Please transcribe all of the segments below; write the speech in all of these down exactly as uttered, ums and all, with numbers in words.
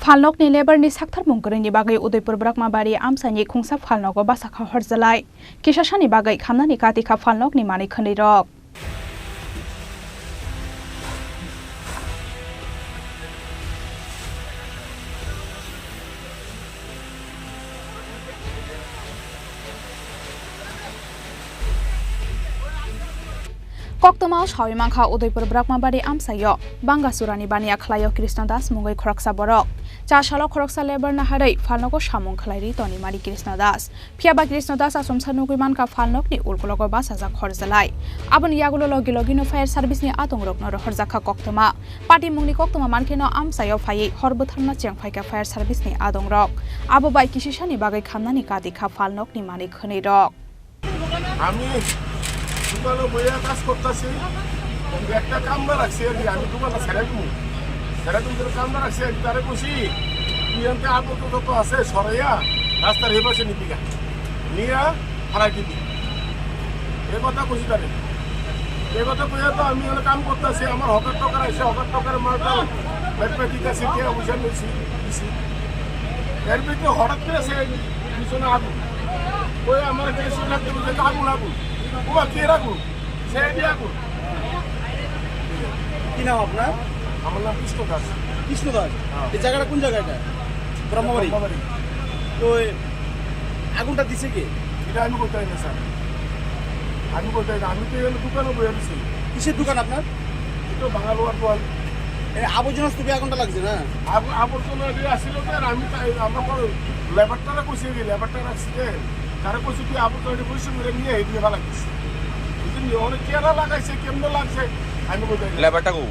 Phalnokni labour ni saktharmung kwrwini bagwi Udaipur Brakmabari amchaini khungsa phalnogo basa kha horjalai. Kisa sani bagwi khamnani kati kha phalnokni manwi khwnwi rok. Koktwma o sawi mankha Udaipur Brakmabari amchaio Bangasurani baniya khlaio Krishna Das mungwi khoroksa borok. Cha salo khoroksa labour naharwi phalnogo samung khlairwi tonimani Krishna Das. Phiyaba Krishna Das achomsa nugwi mankha phalnokni ulkulogo bachajak horjalai. Aboni yagulo logi logino fire service ni adongrokno rohorjakha koktwma. Patimungni koktwma mankheno amchaio phaiwi hor bwtharna chengphaikha fire service ni adongrok. Abo bai kisisani bagwi khamnani kati kha phalnokni manwi khwnwi rok. আমি দোকানে বইয়া কাজ করতেছি, একটা কামলা রাখছি আর কি, আমি দোকানটা ছেড়ে দিবো, ছেড়ে দিবো, কামলা রাখছি আর কি, তারে কইছি, তুই এনতে আবর্জনা যত আছে সরাইয়া রাস্তার এই পাশে নিবি গা, নিয়া ফালাই দিবি। এই কথা কইছি তারে। এই কথা কইয়া তো আমি এখানে কাম করতেছি, আমার হকার টকার আছে, হকার টকার মালটা ব্যাগটা ঠিক আছে, কে অবসর নিয়েছি, দিছি। এর ভিতরে হঠাৎ করে সে পিছনে আগুন। ওই আমার একটা সুযোগ লাগতে বলছে, "আগুন, আগুন।" ও বাবা, কি এর আগুন? সে এটি আগুন। কি নাম আপনার? আমার নাম কৃষ্ণ দাস। কৃষ্ণ দাস। হ্যাঁ। এই জায়গাটা কোন জায়গা এটা? ব্রহ্মবাড়ি। ব্রহ্মবাড়ি। তো এই আগুনটা দিছে কে? এটা আমি বলতে পারি না, স্যার। আমি বলতে পারি না। আমি তো এখানে দোকানে বসে আছি। কিসের দোকান আপনার? এটা বাঙালোয়ার দোকান। এই আবর্জনা স্তূপে আগুনটা লাগছে না? আব-, আবর্জনা যে আসছিল, স্যার, আমি তাই, আমরা তো লেবারটারে কইছি, লেবারটা রাখছি যে, তারা কইছে, "তুই আবর্জনা এটা পরিষ্কার করে নিয়ে এই দিয়ে ফালাই দিস।" বুঝলি? অনেক কেরা লাগাইছে, কেমনে লাগছে, আমি বলতে পারি না। লেবারটা কো?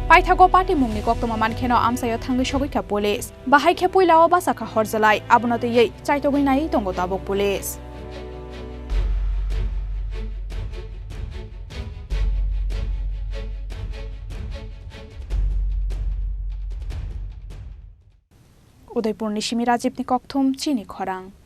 Paithago patimungni koktwma mankheno amchaio thangwi sogwi kha police. Bahai khe puilao bachakha horjalai, abono twiwi chaitogwi naiwi tongo tabuk police. Udaipurni simi Rajibni kokthum chini khorang.